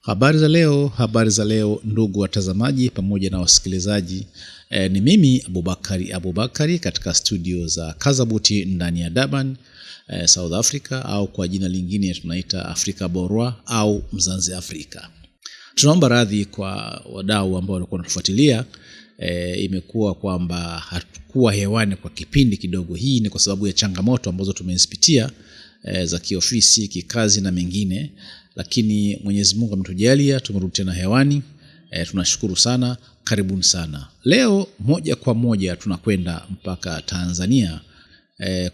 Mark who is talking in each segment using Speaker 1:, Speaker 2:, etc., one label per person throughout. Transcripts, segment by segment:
Speaker 1: Habari za leo, habari za leo ndugu watazamaji pamoja na wasikilizaji. Ni mimi Abubakari Abubakari katika studio za Kazabuti ndani ya Durban, South Africa, au kwa jina lingine tunaita Afrika Borwa au Mzanzi Afrika. Tunaomba radhi kwa wadau ambao walikuwa wanatufuatilia. Imekuwa kwamba hatukuwa hewani kwa kipindi kidogo. Hii ni kwa sababu ya changamoto ambazo tumezipitia za kiofisi, kikazi na mengine, lakini Mwenyezi Mungu ametujalia tumerudi tena hewani. Tunashukuru sana, karibuni sana. Leo moja kwa moja tunakwenda mpaka Tanzania.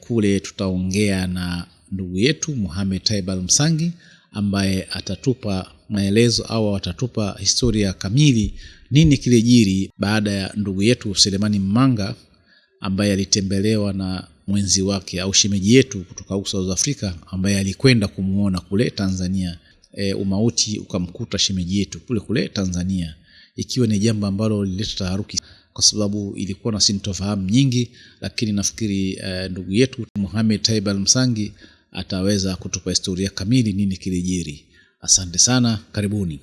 Speaker 1: Kule tutaongea na ndugu yetu Mohamed Taibal Msangi ambaye atatupa maelezo au atatupa historia kamili nini kilijiri baada ya ndugu yetu Selemani Mmanga ambaye alitembelewa na mwenzi wake au shemeji yetu kutoka huko South Africa ambaye alikwenda kumuona kule Tanzania. Umauti ukamkuta shemeji yetu kule kule Tanzania, ikiwa ni jambo ambalo lilileta taharuki kwa sababu ilikuwa na sintofahamu nyingi, lakini nafikiri ndugu yetu Mohamed Taibal Msangi ataweza kutupa historia kamili nini kilijiri. Asante sana, karibuni.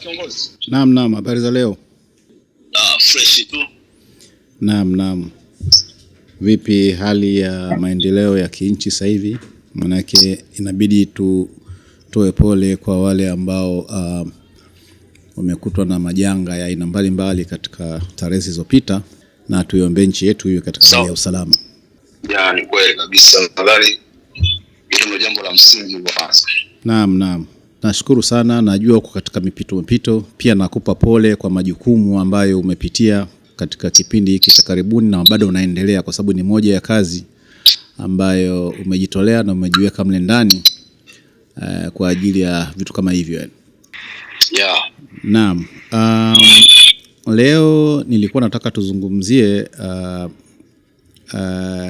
Speaker 2: Kiongozi.
Speaker 1: Naam, naam, habari za leo?
Speaker 2: Fresh tu.
Speaker 1: Naam, naam. Vipi hali ya maendeleo ya kinchi sasa hivi? Manake inabidi tutoe pole kwa wale ambao wamekutwa na majanga ya aina mbalimbali katika tarehe zilizopita, na tuiombe nchi yetu iwe katika hali ya usalama.
Speaker 2: Ya, ni kweli kabisa. Nadhani hilo ndio jambo la msingi kwanza.
Speaker 1: Naam, naam. Nashukuru sana, najua uko katika mipito, pia nakupa pole kwa majukumu ambayo umepitia katika kipindi hiki cha karibuni na bado unaendelea, kwa sababu ni moja ya kazi ambayo umejitolea na umejiweka mle ndani kwa ajili ya vitu kama hivyo yani.
Speaker 2: Yeah.
Speaker 1: Naam. Leo nilikuwa nataka tuzungumzie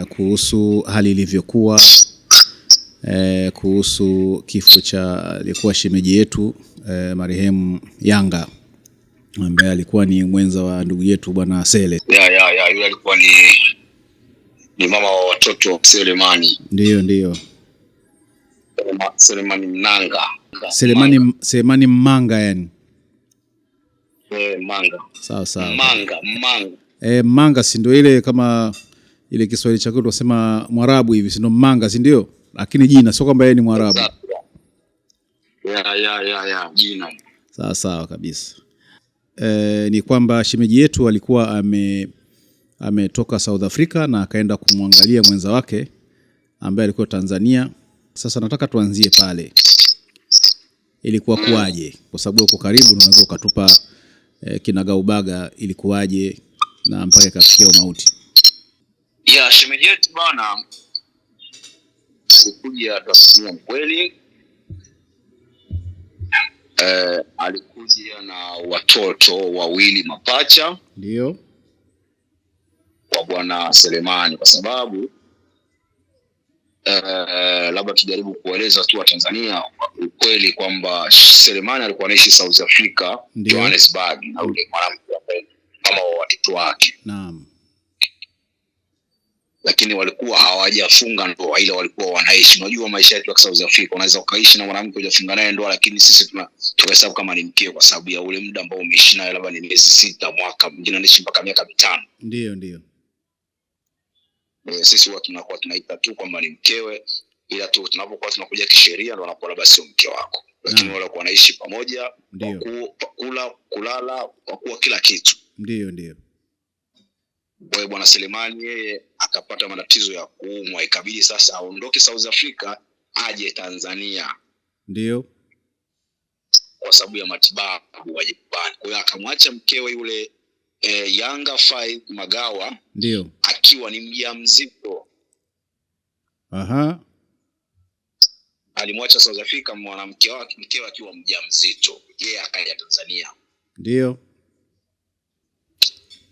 Speaker 1: kuhusu hali ilivyokuwa, kuhusu kifo cha alikuwa shemeji yetu marehemu Yanga ambaye alikuwa ni mwenza wa ndugu yetu bwana Sele.
Speaker 2: Ya, yule alikuwa ni mama wa watoto Selemani.
Speaker 1: Ndiyo, ndiyo.
Speaker 2: Selemani Mnanga.
Speaker 1: Selemani Mmanga yani.
Speaker 2: Manga.
Speaker 1: Sawa sawa.
Speaker 2: Manga.
Speaker 1: Manga si ndio ile kama ile Kiswahili cha kwetu tunasema Mwarabu hivi, si ndio Mmanga, si ndio? Lakini jina sio kwamba yeye ni Mwarabu.
Speaker 2: Ya, jina.
Speaker 1: Sawa sawa kabisa. Ni kwamba shemeji yetu alikuwa ametoka South Africa na akaenda kumwangalia mwenza wake ambaye alikuwa Tanzania. Sasa nataka tuanzie pale. Ilikuwa kuwaje? Kwa sababu uko karibu unaweza ukatupa kinagaubaga ilikuwaje na mpaka ikafikia mauti.
Speaker 2: Ya, shemeji yetu bwana alikuja Tanzania kweli. Alikuja na watoto wawili mapacha.
Speaker 1: Ndio.
Speaker 2: Wa bwana Selemani, kwa sababu labda tujaribu kueleza tu wa Tanzania ukweli kwamba Selemani alikuwa anaishi South Africa, Johannesburg, na yule mwanamke kama wa watoto wake.
Speaker 1: Naam.
Speaker 2: Lakini walikuwa hawajafunga ndoa, ila walikuwa wanaishi. Unajua maisha yetu ya South Africa, unaweza ukaishi na mwanamke hujafunga naye ndoa, lakini sisi tukahesabu kama ni mkeo kwa sababu ya ule muda ambao umeishi naye, labda ni miezi 6, mwaka mwingine anaishi mpaka miaka 5.
Speaker 1: Ndio, ndio.
Speaker 2: Sisi huwa tunakuwa tunaita tu kwamba ni mkewe, ila tu tunapokuwa tunakuja kisheria ndo anakuwa labda sio mke wako. Lakini wale walikuwa wanaishi pamoja, kula, kulala, kwa kuwa kila kitu.
Speaker 1: Ndio, ndio.
Speaker 2: Kwa hiyo bwana Selemani yeye akapata matatizo ya kuumwa, ikabidi sasa aondoke South Africa aje Tanzania.
Speaker 1: Ndio.
Speaker 2: Kwa sababu ya matibabu aje nyumbani. Kwa hiyo akamwacha mkewe yule Yanga Five Magawa.
Speaker 1: Ndio.
Speaker 2: Akiwa ni mjamzito.
Speaker 1: Aha.
Speaker 2: Alimwacha South Africa mwanamke wake, mkewe akiwa mjamzito. Yeye akaja Tanzania.
Speaker 1: Ndio.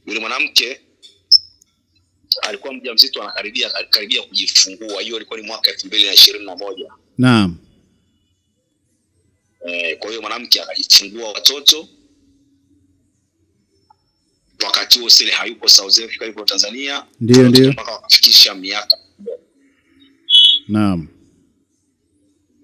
Speaker 2: Yule mwanamke alikuwa mjamzito, anakaribia kujifungua. Hiyo ilikuwa ni mwaka 2021.
Speaker 1: Naam.
Speaker 2: Kwa hiyo mwanamke akajifungua watoto. Wakati huo Sele hayupo South Africa, yupo Tanzania.
Speaker 1: Ndio, ndio.
Speaker 2: Mpaka wakafikisha miaka.
Speaker 1: Naam.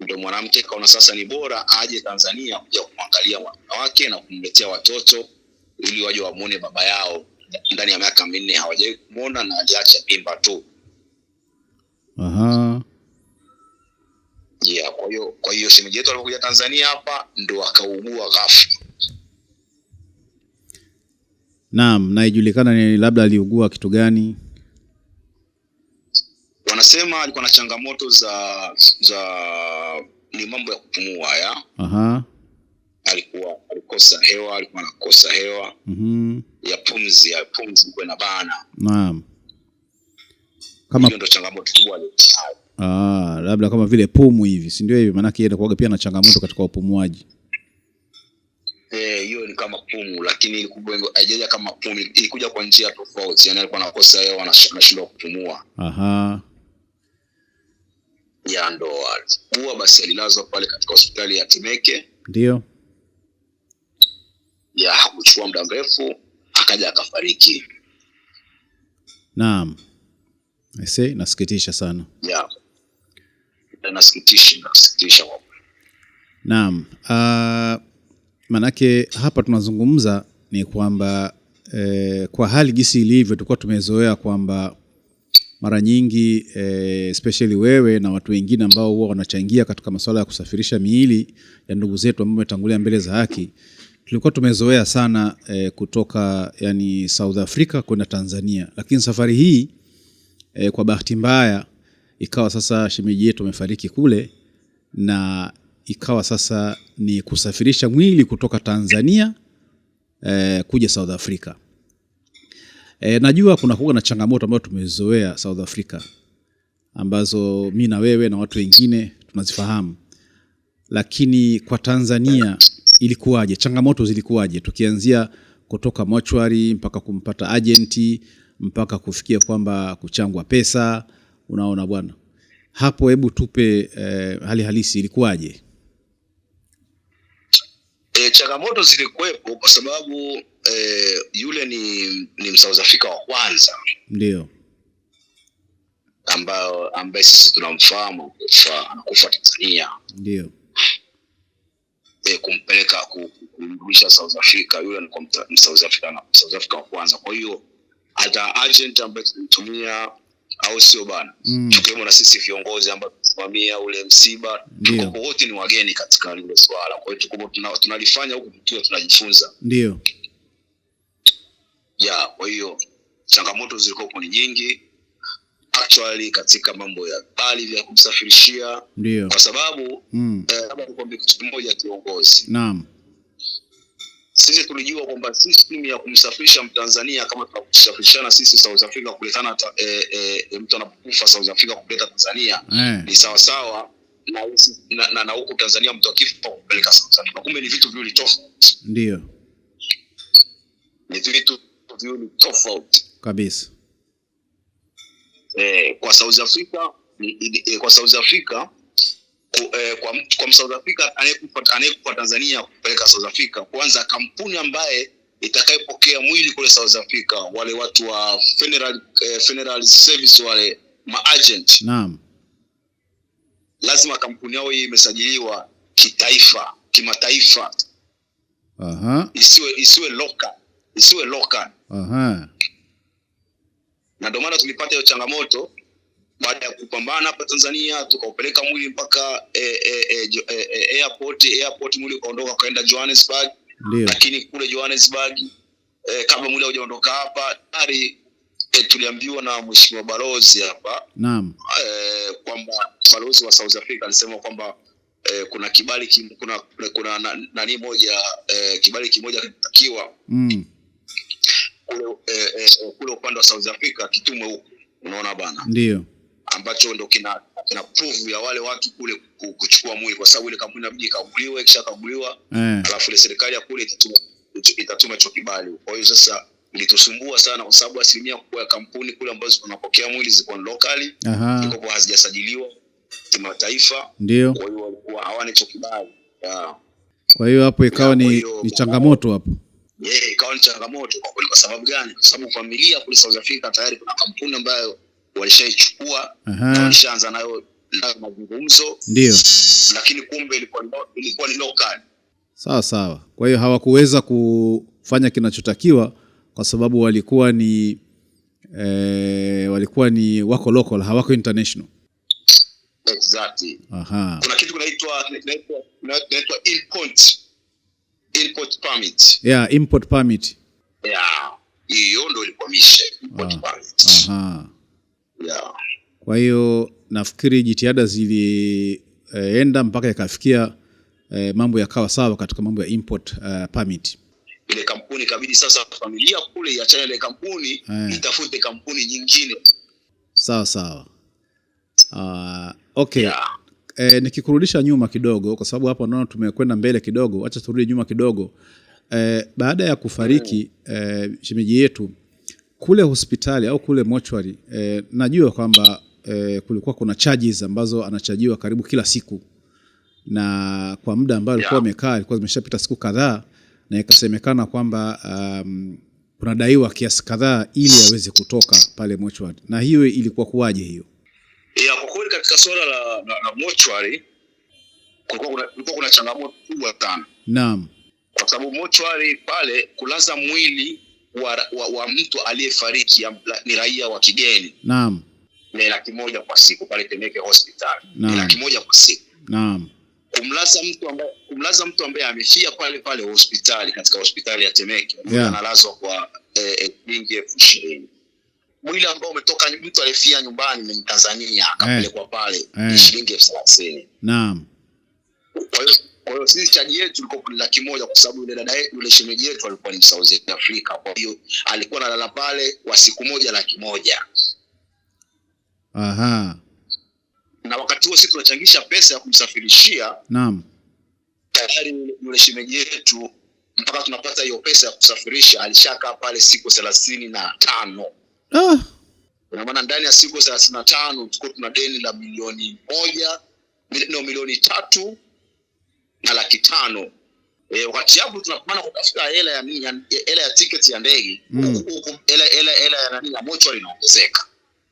Speaker 2: Ndio mwanamke kaona sasa ni bora aje Tanzania kuja kumwangalia mwanaume wake na kumletea watoto ili waje wamuone baba yao. Ndani ya miaka 4 hawajawahi kumuona na aliacha mimba tu.
Speaker 1: Aha.
Speaker 2: Yeah, kwa hiyo shemeji yetu alipokuja Tanzania hapa ndo akaugua ghafla.
Speaker 1: Naam, na ijulikana ni labda aliugua kitu gani?
Speaker 2: Wanasema alikuwa na changamoto za ni mambo ya kupumua ya.
Speaker 1: Aha.
Speaker 2: Alikosa hewa, alikuwa anakosa hewa.
Speaker 1: Mhm.
Speaker 2: Ya pumzi ilikuwa inabana.
Speaker 1: Naam. Kama
Speaker 2: hiyo ndio changamoto kubwa aliyonayo.
Speaker 1: Ah, labda kama vile pumu hivi, si ndio hivi? Maana yake inakuwa pia na changamoto katika upumuaji.
Speaker 2: Hiyo ni kama pumu, lakini ilikuwa haijaja kama pumu, ilikuja kwa njia tofauti. Yaani alikuwa anakosa hewa, anashindwa kupumua.
Speaker 1: Aha.
Speaker 2: Ya ndo alikuwa basi alilazwa pale katika hospitali ya Temeke.
Speaker 1: Ndio.
Speaker 2: Ya hakuchukua muda mrefu akaja akafariki.
Speaker 1: Naam. Aisee, nasikitisha sana.
Speaker 2: Ya. Nasikitisha kwa kweli.
Speaker 1: Naam. Manake hapa tunazungumza ni kwamba kwa hali jinsi ilivyo tulikuwa tumezoea kwamba mara nyingi especially wewe na watu wengine ambao huwa wanachangia katika masuala ya kusafirisha miili ya ndugu zetu ambao wametangulia mbele za haki, tulikuwa tumezoea sana kutoka yani South Africa kwenda Tanzania. Lakini safari hii kwa bahati mbaya ikawa sasa shemeji yetu amefariki kule, na ikawa sasa ni kusafirisha mwili kutoka Tanzania kuja South Africa. Najua kuna kuwa na changamoto ambayo tumezoea South Africa ambazo mi na wewe na watu wengine tunazifahamu, lakini kwa Tanzania ilikuwaje? Changamoto zilikuwaje? Tukianzia kutoka mochwari mpaka kumpata agenti mpaka kufikia kwamba kuchangwa pesa. Unaona bwana, hapo hebu tupe hali halisi ilikuwaje?
Speaker 2: Changamoto zilikuwepo kwa sababu yule ni South Africa wa kwanza.
Speaker 1: Ndio.
Speaker 2: Ambaye sisi tunamfahamu anakufa Tanzania.
Speaker 1: Ndio.
Speaker 2: Kumpeleka kumrudisha South Africa, yule ni South Africa na South Africa wa kwanza. Kwa hiyo hata agent ambaye tulimtumia au sio bana, tukiwemo na sisi viongozi ambao tunasimamia ule msiba, tuko wote ni wageni katika lile swala. Kwa hiyo tuko tunalifanya huku tukiwa tunajifunza.
Speaker 1: Ndio.
Speaker 2: Ya, kwa hiyo changamoto zilikuwa ni nyingi actually katika mambo ya bali vya kumsafirishia.
Speaker 1: Ndio.
Speaker 2: Kwa sababu labda nikwambie kitu kimoja kiongozi.
Speaker 1: Naam.
Speaker 2: Sisi tulijua kwamba system ya kumsafirisha Mtanzania kama tunakusafirishana sisi South Africa kuletana mtu anapokufa South Africa kuleta Tanzania ni sawa sawa na huko Tanzania mtu akifa kupeleka South Africa. Kumbe ni vitu viwili tofauti.
Speaker 1: Ndio.
Speaker 2: Ni vitu viwili tofauti
Speaker 1: kabisa.
Speaker 2: Kwa South Africa kwa South Africa kwa South Africa anayekufa Tanzania kupeleka South Africa, kwanza kampuni ambaye itakayepokea mwili kule South Africa, wale watu wa funeral service, wale maagent.
Speaker 1: Naam.
Speaker 2: Lazima kampuni yao hii imesajiliwa kitaifa, kimataifa.
Speaker 1: Aha.
Speaker 2: Isiwe local, isiwe local.
Speaker 1: Aha.
Speaker 2: Na ndio maana tulipata hiyo changamoto baada ya kupambana hapa Tanzania, tukaupeleka mwili mpaka airport, mwili ukaondoka ukaenda Johannesburg.
Speaker 1: Ndio.
Speaker 2: Lakini kule Johannesburg kabla mwili haujaondoka hapa tayari tuliambiwa na mheshimiwa balozi hapa.
Speaker 1: Naam.
Speaker 2: Kwamba balozi wa South Africa alisema kwamba kuna kibali kuna nani moja kibali kimoja kinatakiwa kule upande wa South Africa kitumwe huko. Unaona bana?
Speaker 1: Ndio.
Speaker 2: Ambacho ndo kina proof ya wale watu kule kuchukua mwili, kwa sababu ile kampuni inabidi ikaguliwe, kisha kaguliwa alafu ile serikali ya kule itatuma hicho kibali. Kwa hiyo sasa ilitusumbua sana kwa sababu asilimia kubwa ya kampuni kule ambazo tunapokea mwili zilikuwa locally, zilikuwa hazijasajiliwa kimataifa.
Speaker 1: Ndio.
Speaker 2: Kwa hiyo walikuwa hawana hicho kibali.
Speaker 1: Kwa hiyo hapo ikawa ni changamoto hapo.
Speaker 2: Ikawa ni changamoto kwa kweli. Kwa sababu gani? Kwa sababu familia kule South Africa tayari kuna kampuni ambayo walishaichukua, walishaanza nayo na mazungumzo,
Speaker 1: Ndio.
Speaker 2: lakini kumbe ilikuwa ni local.
Speaker 1: Sawa sawa. Kwa hiyo hawakuweza kufanya kinachotakiwa kwa sababu walikuwa ni wako local, hawako international.
Speaker 2: Exactly.
Speaker 1: Aha.
Speaker 2: Kuna kitu kinaitwa import permit.
Speaker 1: Yeah, import permit.
Speaker 2: Yeah, hiyo ndio ilikuwa mission, import permit. Yeah.
Speaker 1: Kwa hiyo nafikiri jitihada zilienda mpaka ikafikia mambo yakawa sawa katika mambo ya import permit.
Speaker 2: Ile kampuni ikabidi sasa familia kule iachane ile kampuni, itafute kampuni nyingine.
Speaker 1: Sawa sawa. Okay.
Speaker 2: Yeah.
Speaker 1: Nikikurudisha nyuma kidogo kwa sababu hapo naona tumekwenda mbele kidogo, acha turudi nyuma kidogo. Baada ya kufariki shemeji yetu kule hospitali au kule mochwari, najua kwamba kulikuwa kuna charges ambazo anachajiwa karibu kila siku, na kwa muda ambao alikuwa amekaa ilikuwa zimeshapita siku kadhaa, na ikasemekana kwamba kunadaiwa kiasi kadhaa ili aweze kutoka pale mochwari. Na hiyo ilikuwa kuwaje hiyo?
Speaker 2: Ya, kwa kweli katika suala la mochwari kulikuwa kuna changamoto kubwa sana. Kwa sababu mochwari pale kulaza mwili wa mtu aliyefariki ni raia wa kigeni. Ni 100,000 kwa siku pale Temeke Hospital. Ni 100,000 kwa siku. Kumlaza mtu ambaye amefia pale pale hospitali, katika hospitali ya Temeke, analazwa kwa shilingi 20,000. Mwili ambao umetoka mtu aliyefia nyumbani ni Tanzania akapelekwa pale ni shilingi 30,000. Kwa hiyo sisi chaji yetu ilikuwa ni 100,000 kwa sababu yule dada yetu, yule shemeji yetu alikuwa ni South Africa. Kwa hiyo alikuwa analala pale kwa siku moja 100,000. Na wakati huo sisi tunachangisha pesa ya kumsafirishia. Tayari yule shemeji yetu mpaka tunapata hiyo pesa ya kusafirisha alishakaa pale siku 35. Ina maana ndani ya siku 35 tulikuwa tuna deni la milioni moja, no, milioni tatu na laki tano. Wakati hapo tunapambana kutafuta hela ya nini, hela ya tiketi ya ndege. Huku hela ya nani ya mochwari inaongezeka.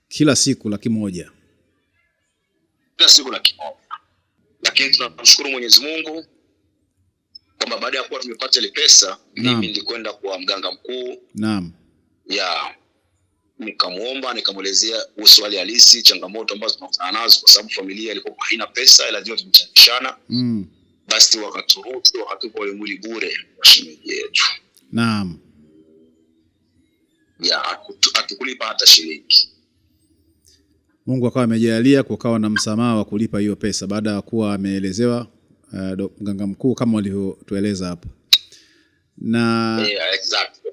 Speaker 1: Kila siku 100,000.
Speaker 2: Kila siku 100,000. Lakini tunamshukuru Mwenyezi Mungu kwamba baada ya kuwa tumepata ile pesa, mimi nilikwenda kwa mganga mkuu. Nikamuomba, nikamuelezea kuhusu hali halisi, changamoto ambazo tunakutana nazo kwa sababu familia ilikuwa haina pesa, lazima tumchangishana. Basi wakaturuhusu, wakatupa ule mwili bure wa shemeji yetu. Hatukulipa hata shilingi.
Speaker 1: Mungu akawa amejalia kukawa na msamaha wa kulipa hiyo pesa baada ya kuwa ameelezewa mganga mkuu kama walivyotueleza hapo. Na
Speaker 2: Yeah, exactly.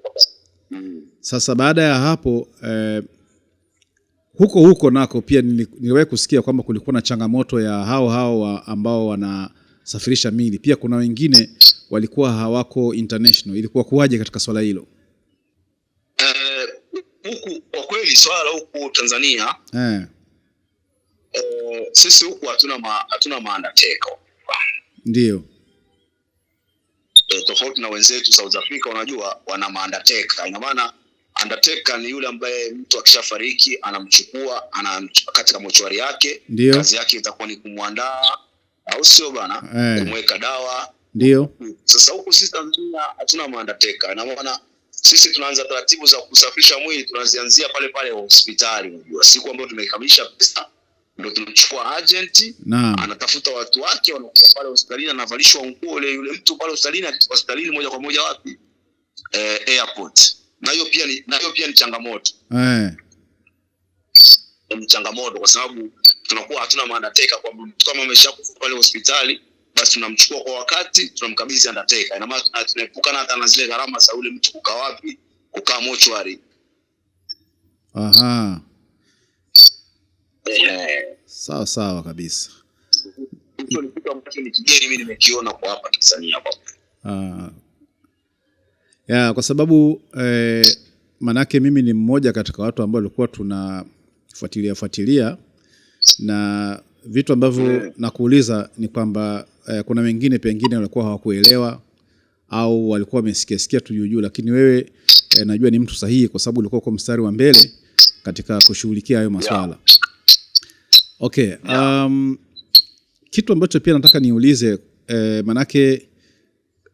Speaker 1: Sasa baada ya hapo huko huko nako pia niliwahi kusikia kwamba kulikuwa na changamoto ya hao hao ambao wanasafirisha mili. Pia kuna wengine walikuwa hawako international. Ilikuwa kuwaje katika swala hilo?
Speaker 2: Huku kwa kweli swala la huku Tanzania, sisi huku hatuna maundertaker. Tofauti na wenzetu South Africa, unajua wana maundertaker. Ina maana undertaker ni yule ambaye mtu akishafariki anamchukua, katika mochwari yake. Kazi yake itakuwa ni kumwandaa, au sio bana? Kumweka dawa. Sasa huku sisi Tanzania hatuna maundertaker. Ina maana sisi tunaanza taratibu za kusafisha mwili, tunazianzia pale pale hospitali. Unajua siku ambayo tumekamilisha pesa ndio tunachukua agent, anatafuta watu wake wanakuja pale hospitalini, anavalishwa nguo ile yule mtu pale hospitalini, akitoka hospitalini moja kwa moja wapi? Airport. Na hiyo pia ni changamoto. Ni changamoto kwa sababu tunakuwa hatuna undertaker, kwamba mtu kama ameshakufa pale hospitali basi tunamchukua kwa wakati, tunamkabidhi undertaker. Ina maana tunaepukana hata na zile gharama za yule mtu kukaa wapi, kukaa mochwari.
Speaker 1: Sawa sawa kabisa.
Speaker 2: Hicho ni kitu ambacho ni kigeni mimi nimekiona kwa hapa Tanzania hapa.
Speaker 1: Ya, kwa sababu manake mimi ni mmoja katika watu ambao walikuwa tunafuatilia fuatilia na vitu ambavyo nakuuliza ni kwamba kuna wengine pengine walikuwa hawakuelewa au walikuwa wamesikia sikia tu juu juu, lakini wewe najua ni mtu sahihi kwa sababu ulikuwa kwa mstari wa mbele katika kushughulikia hayo masuala. Okay. Kitu ambacho pia nataka niulize, manake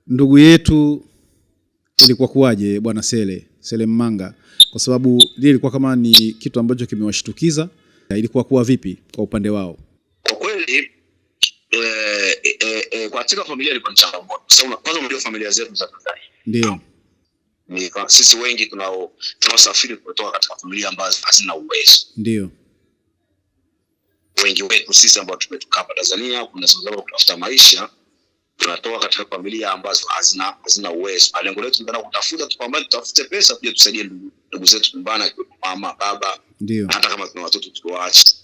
Speaker 1: ndugu yetu ilikuwa kuwaje Bwana Sele Mmanga, kwa sababu lile ilikuwa kama ni kitu ambacho kimewashtukiza, ilikuwa kuwa vipi kwa upande wao?
Speaker 2: Kwa kweli katika familia ilikuwa ni changamoto. Kwanza unajua familia zetu za Tanzania.
Speaker 1: Ndio.
Speaker 2: Ni sisi wengi tunaosafiri kutoka katika familia ambazo hazina uwezo.
Speaker 1: Ndio.
Speaker 2: Wengi wetu sisi ambao tumetoka hapa Tanzania kuna sababu kutafuta maisha, tunatoka katika familia ambazo hazina uwezo. Lengo letu ni kutafuta, tupambane, tutafute pesa tuje tusaidie ndugu zetu nyumbani, mama, baba.
Speaker 1: Ndio.
Speaker 2: Hata kama tuna watoto tuwaache.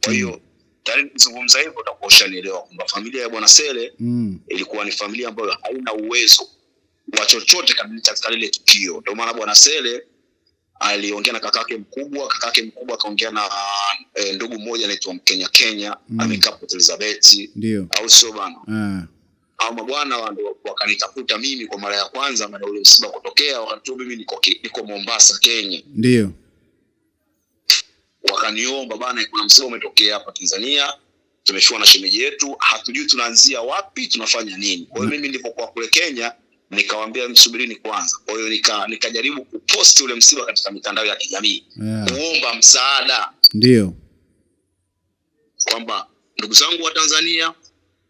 Speaker 2: Kwa hiyo tayari nikizungumza hivyo utakuwa ushanielewa kwamba familia ya Bwana Sele ilikuwa ni familia ambayo haina uwezo wa chochote kabisa katika lile tukio. Ndio maana Bwana Sele aliongea na kakake mkubwa, kakake mkubwa akaongea na ndugu mmoja anaitwa Mkenya Kenya, amekaa Port Elizabeth.
Speaker 1: Ndio.
Speaker 2: Au sio bana? Au mabwana wakanitafuta mimi kwa mara ya kwanza baada ya ule msiba kutokea, wakati mimi niko Mombasa Kenya.
Speaker 1: Ndio.
Speaker 2: Wakaniomba bana, kuna msiba umetokea hapa Tanzania, tumeshua na shemeji yetu, hatujui tunaanzia wapi, tunafanya nini. Kwa hiyo mimi nilipokuwa kule Kenya nikawaambia msubirini kwanza. Kwa hiyo nikajaribu kuposti ule msiba katika mitandao ya kijamii, kuomba msaada.
Speaker 1: Ndio.
Speaker 2: Kwamba ndugu zangu wa Tanzania,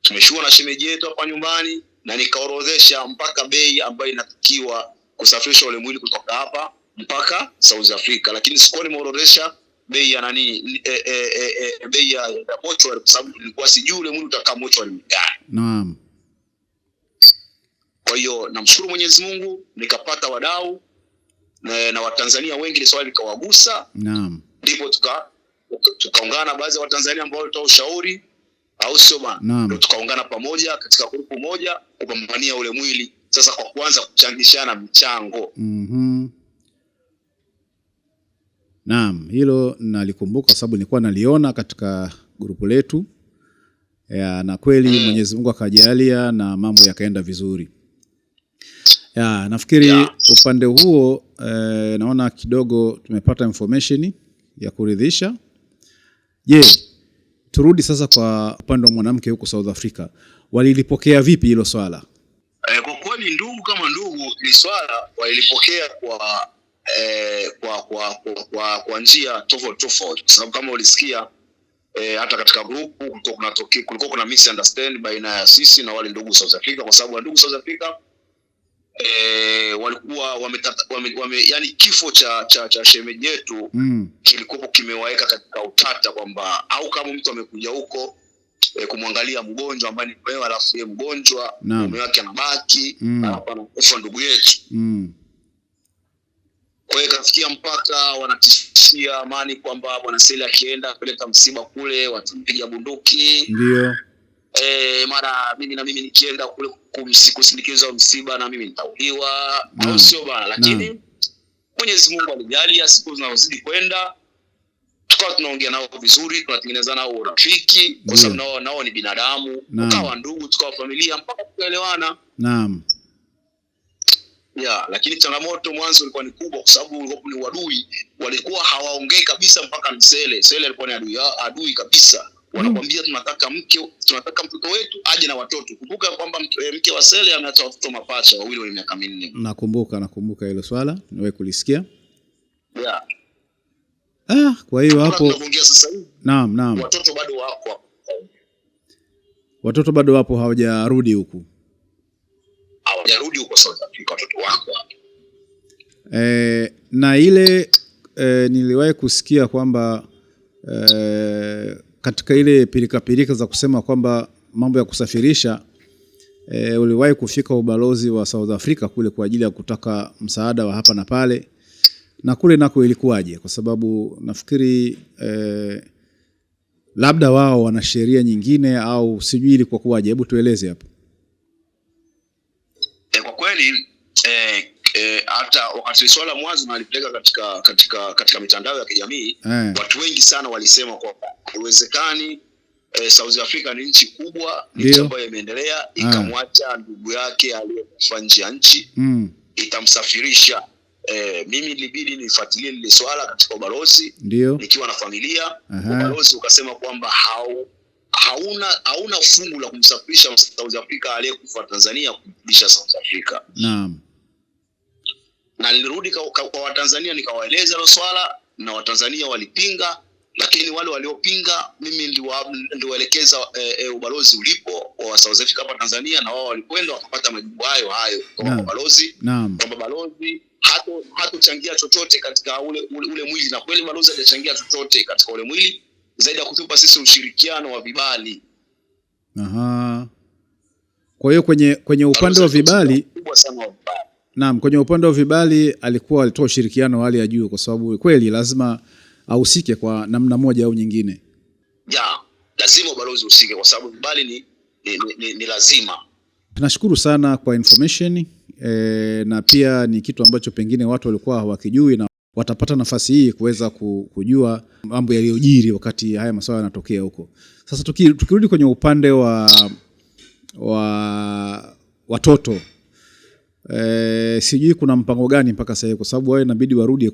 Speaker 2: tumeshua na shemeji yetu hapa nyumbani, na nikaorodhesha mpaka bei ambayo inatakiwa kusafirisha ule mwili kutoka hapa mpaka South Africa, lakini sikuwa nimeorodhesha bei ya nani, bei ya mochwari, kwa sababu nilikuwa sijui ule mwili utakaa mochwari gani.
Speaker 1: Naam.
Speaker 2: Kwa hiyo namshukuru Mwenyezi Mungu nikapata wadau na Watanzania wengi, swali likawagusa.
Speaker 1: Naam.
Speaker 2: Ndipo tukaungana baadhi ya Watanzania ambao walitoa ushauri, au sio bana? Ndio tukaungana pamoja katika grupu moja kupambania ule mwili. Sasa kwa kuanza kuchangishana michango.
Speaker 1: Naam, hilo nalikumbuka sababu nilikuwa naliona katika grupu letu. Ya, na kweli Mwenyezi Mungu akajalia na mambo yakaenda vizuri. Ya, nafikiri upande huo naona kidogo tumepata information ya kuridhisha. Je, turudi sasa kwa upande wa mwanamke huko South Africa. Walilipokea vipi hilo swala?
Speaker 2: Kwa kweli ndugu kama ndugu, ni swala walilipokea kwa njia tofauti tofauti, kwa sababu kama ulisikia hata katika grupu kulikuwa kuna misunderstand baina ya sisi na wale ndugu South Africa, kwa sababu ndugu South Africa walikuwa wame yani kifo cha shemeji yetu kilikuwa kimewaweka katika utata kwamba au kama mtu amekuja huko kumwangalia mgonjwa ambaye ni wewe, alafu yeye mgonjwa mume wake anabaki, alafu anakufa ndugu yetu. Kwa hiyo ikafikia mpaka wanatishia amani kwamba Bwana Sele akienda kupeleka msiba kule watampiga bunduki.
Speaker 1: Ndio.
Speaker 2: Mara mimi na mimi nikienda kule kusindikiza msiba na mimi nitauliwa, au sio bana? Lakini Mwenyezi Mungu alijalia, siku zinazozidi kwenda tukawa tunaongea nao vizuri, tunatengeneza nao urafiki, kwa sababu nao ni binadamu, tukawa ndugu, tukawa familia mpaka tukaelewana.
Speaker 1: Naam.
Speaker 2: Ya, lakini changamoto mwanzo ilikuwa ni kubwa kwa sababu ulikuwa ni wadui, walikuwa hawaongei kabisa mpaka Msele. Sele alikuwa ni adui kabisa. Wanakuambia tunataka mke, tunataka mtoto wetu aje na watoto. Kumbuka kwamba mke wa Sele ameacha watoto mapacha wawili wenye miaka 4.
Speaker 1: Nakumbuka hilo swala, niwe kulisikia.
Speaker 2: Yeah.
Speaker 1: Kwa hiyo hapo
Speaker 2: tunaongea sasa hivi.
Speaker 1: Naam.
Speaker 2: Watoto bado wako.
Speaker 1: Watoto bado wapo, hawajarudi huku.
Speaker 2: Hawajarudi huko South Africa, watoto wako hapo.
Speaker 1: Na ile niliwahi kusikia kwamba katika ile pilika za kusema kwamba mambo ya kusafirisha, uliwahi kufika ubalozi wa South Africa kule kwa ajili ya kutaka msaada wa hapa na pale, na kule nako ilikuwaje? Kwa sababu nafikiri labda wao wana sheria nyingine au sijui ilikuwa kuwaje. Hebu tueleze hapo.
Speaker 2: Kwa kweli hata wakati swala mwanzo nalipeleka katika mitandao ya kijamii, watu wengi sana walisema kwamba haiwezekani. South Africa ni nchi kubwa, nchi ambayo imeendelea, ikamwacha ndugu yake aliyekufa nje ya nchi, itamsafirisha Mimi ilibidi nifuatilie lile swala katika ubalozi.
Speaker 1: Ndio.
Speaker 2: Nikiwa na familia. Ubalozi ukasema kwamba hauna fungu la kumsafirisha South Africa aliyekufa Tanzania kumrudisha South Africa.
Speaker 1: Naam.
Speaker 2: Na nilirudi kwa Watanzania nikawaeleza hilo swala, na Watanzania walipinga, lakini wale waliopinga mimi niliwaelekeza ubalozi ulipo wa South Africa hapa Tanzania, na wao walikwenda wakapata majibu hayo hayo kutoka kwa balozi. Kwamba balozi hatochangia chochote katika ule mwili, na kweli balozi hajachangia chochote katika ule mwili zaidi ya kutupa sisi ushirikiano wa vibali.
Speaker 1: Aha. Kwa hiyo kwenye upande wa vibali
Speaker 2: kubwa sana wa vibali.
Speaker 1: Naam, kwenye upande wa vibali alikuwa alitoa ushirikiano wa hali ya juu, kwa sababu kweli lazima ahusike kwa namna moja au nyingine.
Speaker 2: Ya, lazima ubalozi uhusike kwa sababu vibali ni lazima.
Speaker 1: Tunashukuru sana kwa information, na pia ni kitu ambacho pengine watu walikuwa hawakijui na watapata nafasi hii kuweza kujua mambo yaliyojiri wakati haya masuala yanatokea huko. Sasa tukirudi kwenye upande wa watoto, sijui kuna mpango gani mpaka sasa, kwa sababu wao inabidi warudi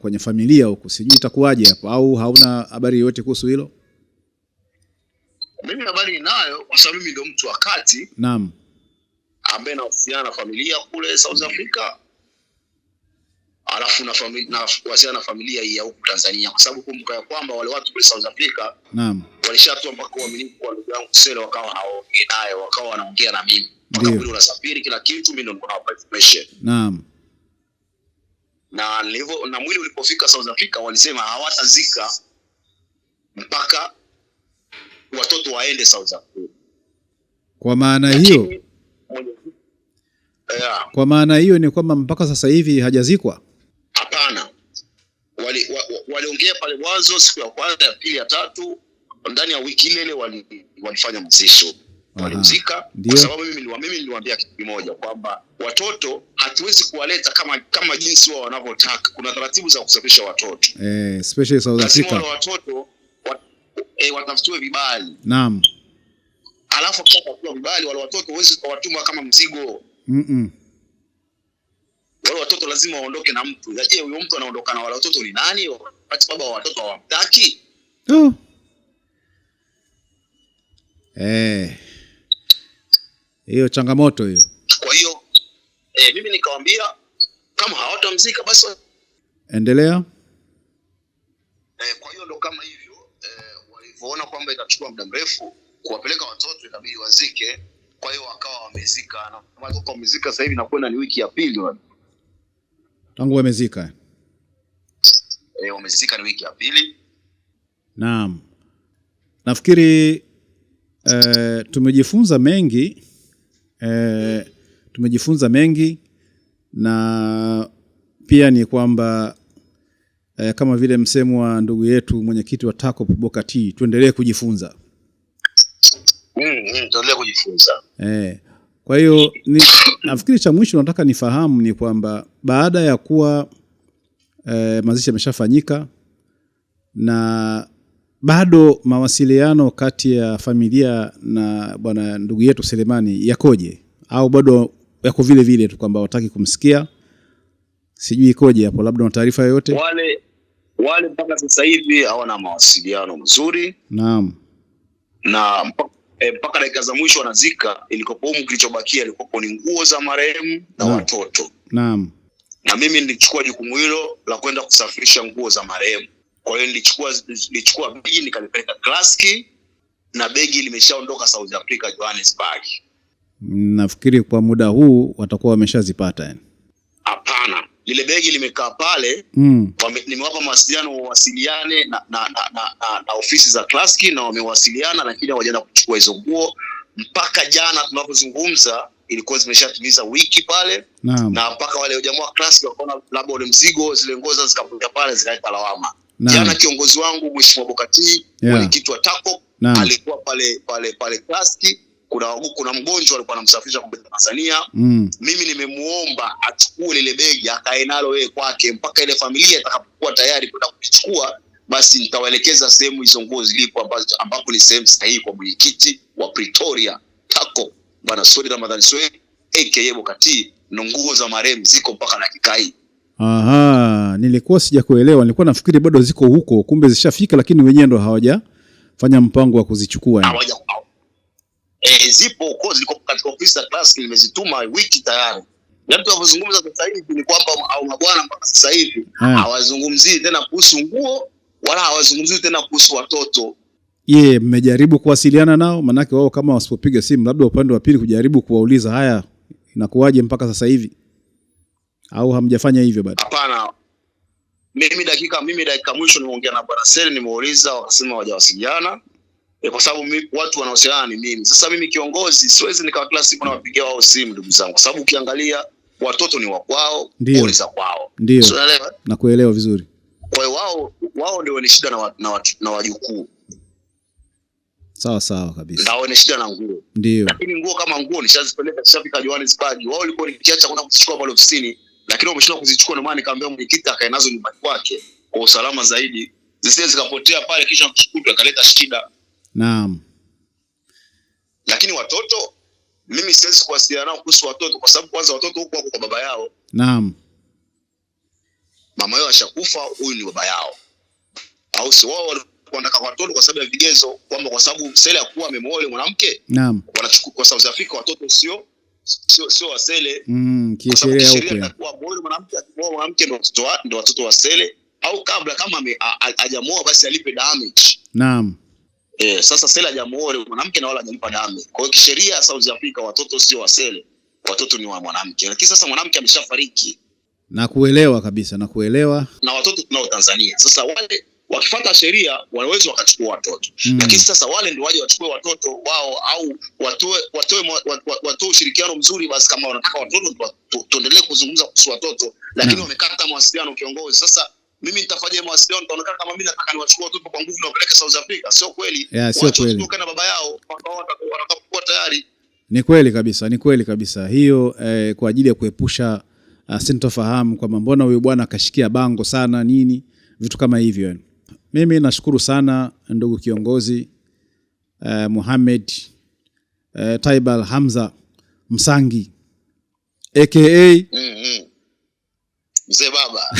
Speaker 1: kwenye familia huko. Sijui itakuwaje hapo, au hauna habari yoyote kuhusu hilo?
Speaker 2: Mimi habari ninayo kwa sababu mimi ndio mtu wa kati.
Speaker 1: Naam.
Speaker 2: Ambaye nahusiana na familia kule South Africa, alafu na familia hii ya huku Tanzania, kwa sababu kumbuka ya kwamba wale watu kule South Africa,
Speaker 1: naam,
Speaker 2: walishatoa mpaka uaminifu wa ndugu yangu Sele, wakawa hawaongei naye, wakawa wanaongea na mimi. Mpaka kule unasafiri kila kitu, mimi ndio niko na information.
Speaker 1: Naam.
Speaker 2: Na nilivyo na mwili ulipofika South Africa walisema hawatazika mpaka watoto waende South Africa.
Speaker 1: Kwa maana hiyo, kwa maana hiyo ni kwamba mpaka sasa hivi hajazikwa?
Speaker 2: Hapana. Waliongea pale mwanzo, siku ya kwanza, ya pili, ya tatu, ndani ya wiki ile walifanya mzisho. Walimzika. Kwa sababu mimi niliwaambia kitu kimoja kwamba watoto hatuwezi kuwaleta kama jinsi wao wanavyotaka. Kuna taratibu za kusafirisha watoto.
Speaker 1: Especially South Africa.
Speaker 2: Lazima watoto watafutiwe vibali.
Speaker 1: Naam.
Speaker 2: Alafu kisha vibali wale watoto huwezi kuwatuma kama mzigo. Wale watoto lazima waondoke na mtu. Je, huyo mtu anaondoka na wale watoto ni nani? Wakati baba wa watoto hawamtaki.
Speaker 1: Oh. Hiyo changamoto hiyo.
Speaker 2: Kwa hiyo mimi nikamwambia kama hawatamzika basi
Speaker 1: endelea.
Speaker 2: Kwa hiyo ndo kama hivyo, walivyoona kwamba itachukua muda mrefu kuwapeleka watoto ikabidi wazike. Kwa hiyo wakawa wamezika, na watoto wamezika sasa hivi nakwenda ni wiki ya pili wale.
Speaker 1: Tangu wamezika.
Speaker 2: Wamezika ni wiki ya pili.
Speaker 1: Naam. Nafikiri tumejifunza mengi. Tumejifunza mengi, na pia ni kwamba kama vile msemo wa ndugu yetu mwenyekiti wa TACOP Bokati, tuendelee kujifunza.
Speaker 2: Tuendelee kujifunza.
Speaker 1: Kwa hiyo nafikiri cha mwisho nataka nifahamu ni kwamba baada ya kuwa mazishi yameshafanyika na bado mawasiliano kati ya familia na bwana ndugu yetu Selemani yakoje, au bado yako vile vile tu kwamba wataki kumsikia? Sijui ikoje hapo, labda una taarifa yoyote?
Speaker 2: Wale mpaka sasa hivi hawana mawasiliano mazuri.
Speaker 1: Naam.
Speaker 2: Na mpaka dakika za mwisho wanazika, ilikopo humu kilichobakia ilikopo ni nguo za marehemu na watoto.
Speaker 1: Naam.
Speaker 2: Na mimi nilichukua jukumu hilo la kwenda kusafirisha nguo za marehemu. Kwa hiyo nilichukua begi nikalipeleka Klaski, na begi limeshaondoka South Africa, Johannesburg.
Speaker 1: Nafikiri kwa muda huu watakuwa wameshazipata yani.
Speaker 2: Hapana, lile begi limekaa pale. Nimewapa mawasiliano wawasiliane na ofisi za Klaski, na wamewasiliana, lakini hawajaenda kuchukua hizo nguo mpaka jana tunapozungumza. Ilikuwa zimeshatimiza wiki pale.
Speaker 1: Naam.
Speaker 2: Na mpaka wale jamaa wa Klaski wakaona labda ule mzigo, zile nguo zikapotea pale, zikaleta lawama.
Speaker 1: Naam.
Speaker 2: Jana kiongozi wangu Mheshimiwa Bokati, mwenyekiti wa TACOP, alikuwa pale Klaski. Kuna mgonjwa alikuwa anamsafirisha kutoka Tanzania. Mimi nimemuomba achukue lile begi akae nalo yeye kwake mpaka ile familia itakapokuwa tayari kwenda kulichukua, basi nitawaelekeza sehemu hizo nguo zilipo, ambapo ni sehemu sahihi kwa mwenyekiti wa Pretoria TACOP Bwana Swedi Ramadhani Swedi. aka Bokati, ndo nguo za marehemu ziko mpaka dakika hii.
Speaker 1: Aha, nilikuwa sijakuelewa, nilikuwa nafikiri bado ziko huko, kumbe zishafika, lakini wenyewe ndo hawajafanya mpango wa kuzichukua yani.
Speaker 2: Hawaja zipo huko, ziko katika ofisi za class, nimezituma wiki tayari. Yaani tunavyozungumza sasa hivi ni kwamba au mabwana mpaka sasa hivi hawazungumzii tena kuhusu nguo wala hawazungumzii tena kuhusu watoto.
Speaker 1: Ye, mmejaribu kuwasiliana nao? Manake wao kama wasipopiga simu, labda upande wa pili kujaribu kuwauliza haya inakuwaje mpaka sasa hivi, au hamjafanya hivyo bado?
Speaker 2: Hapana, mimi dakika mwisho nimeongea na bwana Sele, nimeuliza, wakasema hawajawasiliana. Kwa sababu watu wanaowasiliana ni mimi. Sasa mimi kiongozi siwezi nikawa kila siku nawapigia wao simu ndugu zangu, kwa sababu ukiangalia watoto ni wa kwao,
Speaker 1: Ndio.
Speaker 2: ni za kwao.
Speaker 1: Ndio.
Speaker 2: Sio, unaelewa?
Speaker 1: Nakuelewa vizuri.
Speaker 2: Kwa hiyo wao ndio wenye shida na wajukuu.
Speaker 1: Sawa sawa kabisa.
Speaker 2: Ndio wenye shida na nguo.
Speaker 1: Ndio.
Speaker 2: Lakini nguo kama nguo nishazipeleka, zishafika Johannesburg. Wao walikuwa nikiacha kwenda kuzichukua pale ofisini, lakini wameshindwa kuzichukua, ndio maana nikamwambia mwenyekiti akae nazo nyumbani kwake kwa usalama zaidi, zisije zikapotea pale kisha kushukuru akaleta shida.
Speaker 1: Naam.
Speaker 2: Lakini watoto mimi siwezi kuwasiliana nao kuhusu watoto, kwa sababu kwanza watoto huko wako kwa baba yao.
Speaker 1: Naam.
Speaker 2: Mama yao ashakufa, huyu ni baba yao. Au si wao walikuwa wanataka watoto kwa sababu ya vigezo kwamba kwa sababu Sele hakuwa amemuoa yule mwanamke.
Speaker 1: Naam.
Speaker 2: Wanachukua kwa South Africa watoto sio wa Sele. Kwa sababu
Speaker 1: Kisheria
Speaker 2: kisheria
Speaker 1: huko ya.
Speaker 2: itakuwa muoe mwanamke, akimoa mwanamke ndio watoto wa Sele, au kabla kama hajamuoa basi alipe damage.
Speaker 1: Naam.
Speaker 2: Sasa Sele hajamuoa yule mwanamke na wala hajalipa damage. Kwa hiyo kisheria South Africa watoto sio wa Sele, watoto ni wa mwanamke. Lakini sasa mwanamke ameshafariki.
Speaker 1: Nakuelewa kabisa, nakuelewa.
Speaker 2: Na watoto tunao Tanzania. Sasa wale wakifuata sheria wanaweza wakachukua watoto. Lakini sasa wale ndio waje wachukue watoto wao, au watoe ushirikiano mzuri. Basi kama wanataka watoto tuendelee kuzungumza kuhusu watoto, lakini wamekata mawasiliano kiongozi. Sasa mimi nitafanya mawasiliano, nitaonekana kama mimi nataka niwachukue watoto kwa nguvu na wapeleke South Africa. Sio kweli.
Speaker 1: Yeah, sio
Speaker 2: Waache
Speaker 1: kweli.
Speaker 2: watoto na baba yao mpaka wao watakapokuwa tayari.
Speaker 1: Ni kweli kabisa, ni kweli kabisa. Hiyo kwa ajili ya kuepusha sintofahamu kwamba mbona huyu bwana akashikia bango sana nini, vitu kama hivyo yani. Mimi nashukuru sana ndugu kiongozi Mohamed Taibal Hamza Msangi aka
Speaker 2: Mzee baba.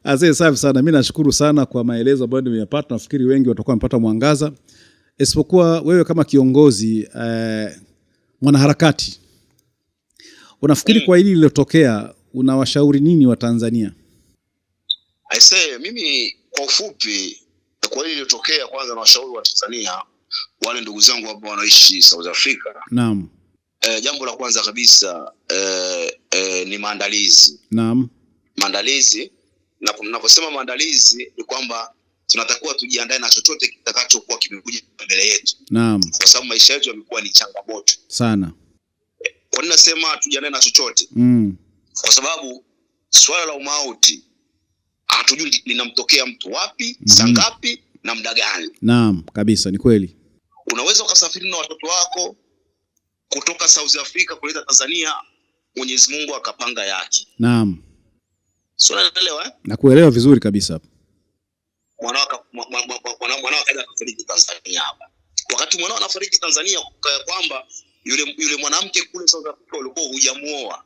Speaker 1: Asante safi sana. Mimi nashukuru sana kwa maelezo ambayo nimeyapata. Nafikiri wengi watakuwa wamepata mwangaza. Isipokuwa wewe kama kiongozi mwanaharakati, unafikiri kwa hili lililotokea unawashauri nini wa Tanzania?
Speaker 2: I say, mimi kwa ufupi kwa hili lililotokea, kwanza nawashauri wa Tanzania wale ndugu zangu ambao wanaishi South Africa.
Speaker 1: Naam.
Speaker 2: Jambo la kwanza kabisa ni maandalizi.
Speaker 1: Naam.
Speaker 2: Maandalizi, na ninaposema maandalizi ni kwamba tunatakiwa tujiandae na chochote kitakachokuwa kimekuja mbele yetu.
Speaker 1: Naam.
Speaker 2: Kwa sababu maisha yetu yamekuwa ni changamoto
Speaker 1: sana.
Speaker 2: Kwa nini nasema tujiandae na chochote? Kwa sababu swala la umauti hatujui linamtokea mtu wapi, saa ngapi na muda gani.
Speaker 1: Naam, kabisa ni kweli.
Speaker 2: Unaweza ukasafiri na watoto wako kutoka South Africa kuleta Tanzania, Mwenyezi Mungu akapanga yake.
Speaker 1: Naam.
Speaker 2: Sio, unaelewa?
Speaker 1: Nakuelewa vizuri kabisa.
Speaker 2: Mwanao akaja akafariki Tanzania hapa. Wakati mwanao anafariki Tanzania, kwamba yule mwanamke kule South Africa ulikuwa hujamuoa.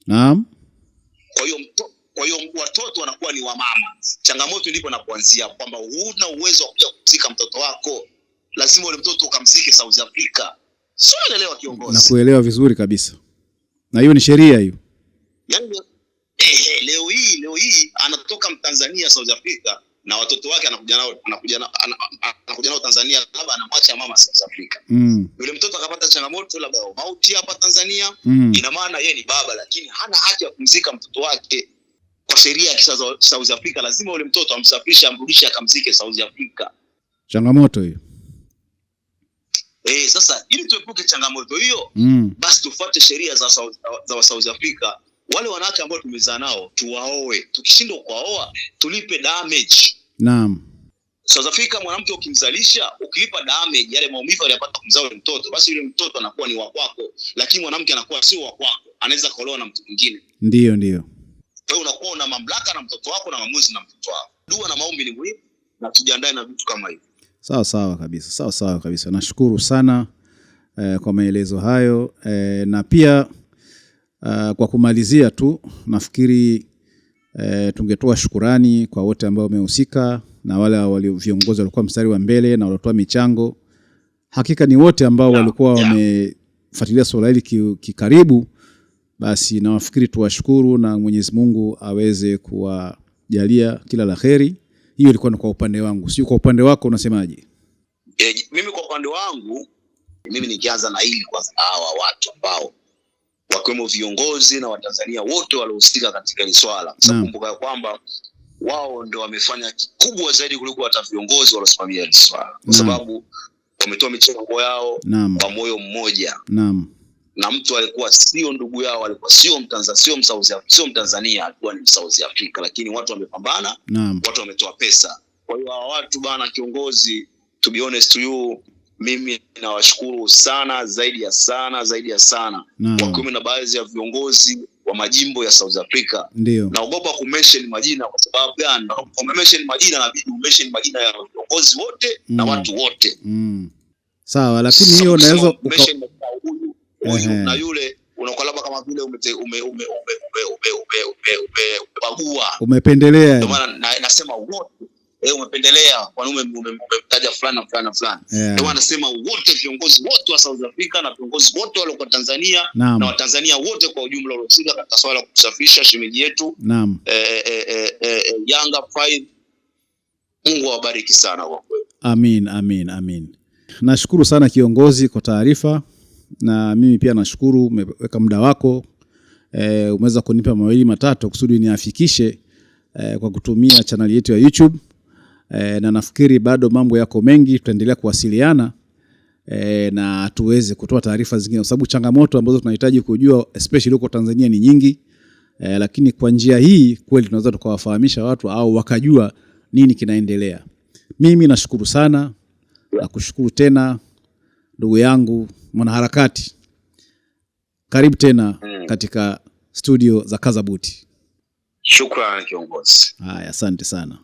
Speaker 1: Naam.
Speaker 2: Kwa hiyo watoto wanakuwa ni wa mama. Changamoto ndipo inapoanzia kwamba huna uwezo wa kuja kumzika mtoto wako. Lazima ule mtoto ukamzike South Africa. Sio, unaelewa kiongozi?
Speaker 1: Nakuelewa vizuri kabisa. Na hiyo ni sheria hiyo.
Speaker 2: Yaani leo hii anatoka Mtanzania South Africa na watoto wake anakuja nao Tanzania, labda anamwacha mama South Africa. Yule mtoto akapata changamoto labda mauti hapa Tanzania, ina maana yeye ni baba lakini hana haki ya kumzika mtoto wake. Kwa sheria ya South Africa lazima yule mtoto amsafirishe, amrudishe akamzike South Africa.
Speaker 1: Changamoto hiyo.
Speaker 2: Sasa ili tuepuke changamoto hiyo, basi tufuate sheria za South Africa. Wale wanawake ambao tumezaa nao tuwaoe. Tukishindwa kuwaoa tulipe damage.
Speaker 1: Naam.
Speaker 2: South Africa mwanamke ukimzalisha, ukilipa damage yale maumivu aliyopata kumzaa yule mtoto, basi yule mtoto anakuwa ni wa kwako, lakini mwanamke anakuwa sio wa kwako, anaweza kuolewa na mtu mwingine.
Speaker 1: Ndio, ndio.
Speaker 2: Kwa hiyo unakuwa una mamlaka na mtoto wako na maamuzi na mtoto wako. Dua na maombi ni muhimu na tujiandae na vitu kama hivi.
Speaker 1: Sawa sawa kabisa. Sawa sawa kabisa. Nashukuru sana kwa maelezo hayo, na pia kwa kumalizia tu nafikiri tungetoa shukurani kwa wote ambao wamehusika na wale viongozi walikuwa mstari wa mbele na waliotoa michango. Hakika ni wote ambao walikuwa wamefuatilia swala hili kikaribu, basi nawafikiri tuwashukuru na Mwenyezi Mungu aweze kuwajalia kila la kheri. Hiyo ilikuwa ni kwa upande wangu, sio kwa upande wako unasemaje?
Speaker 2: Mimi kwa upande wangu, mimi nikianza na hili kwanza, hawa watu ambao wakiwemo viongozi na Watanzania wote waliohusika katika hili swala, sababu kwamba wao ndio wamefanya kikubwa zaidi kuliko hata viongozi waliosimamia hili swala, kwa sababu wametoa michango yao kwa moyo mmoja. Na mtu alikuwa sio ndugu yao, alikuwa sio Mtanzania, sio Mtanzania, alikuwa ni South Africa, lakini watu wamepambana, watu wametoa pesa. Kwa hiyo hawa watu bana, kiongozi, to be honest to you, mimi nawashukuru sana, zaidi ya sana, zaidi ya sana, wakiwemo na baadhi ya viongozi wa majimbo ya South Africa. Naogopa kumention majina kwa sababu gani? Kumention majina inabidi umention majina ya viongozi wote na watu wote.
Speaker 1: Sawa, lakini hiyo unaweza
Speaker 2: mention huyu na yule, unakuwa labda kama vile umebagua,
Speaker 1: umependelea.
Speaker 2: Ndio maana nasema wote. Umependelea kwa nini umemtaja fulani na fulani na fulani. Ndio maana nasema wote, viongozi wote wa South Africa na viongozi wote walio Tanzania na Watanzania wote kwa ujumla waliohusika katika swala la kusafisha shemeji yetu Yanga Pride, Mungu awabariki sana kwa kweli.
Speaker 1: Amin, amin, amin. Nashukuru sana kiongozi kwa taarifa, na mimi pia nashukuru umeweka muda wako, umeweza kunipa mawili matatu kusudi niafikishe kwa kutumia channel yetu ya YouTube. Na nafikiri bado mambo yako mengi, tutaendelea kuwasiliana na tuweze kutoa taarifa zingine, kwa sababu changamoto ambazo tunahitaji kujua especially huko Tanzania ni nyingi, lakini kwa njia hii kweli tunaweza tukawafahamisha watu au wakajua nini kinaendelea. Mimi nashukuru sana na kushukuru tena ndugu yangu mwanaharakati. Karibu tena katika studio za Kazabuti.
Speaker 2: Shukrani kiongozi.
Speaker 1: Haya, asante sana.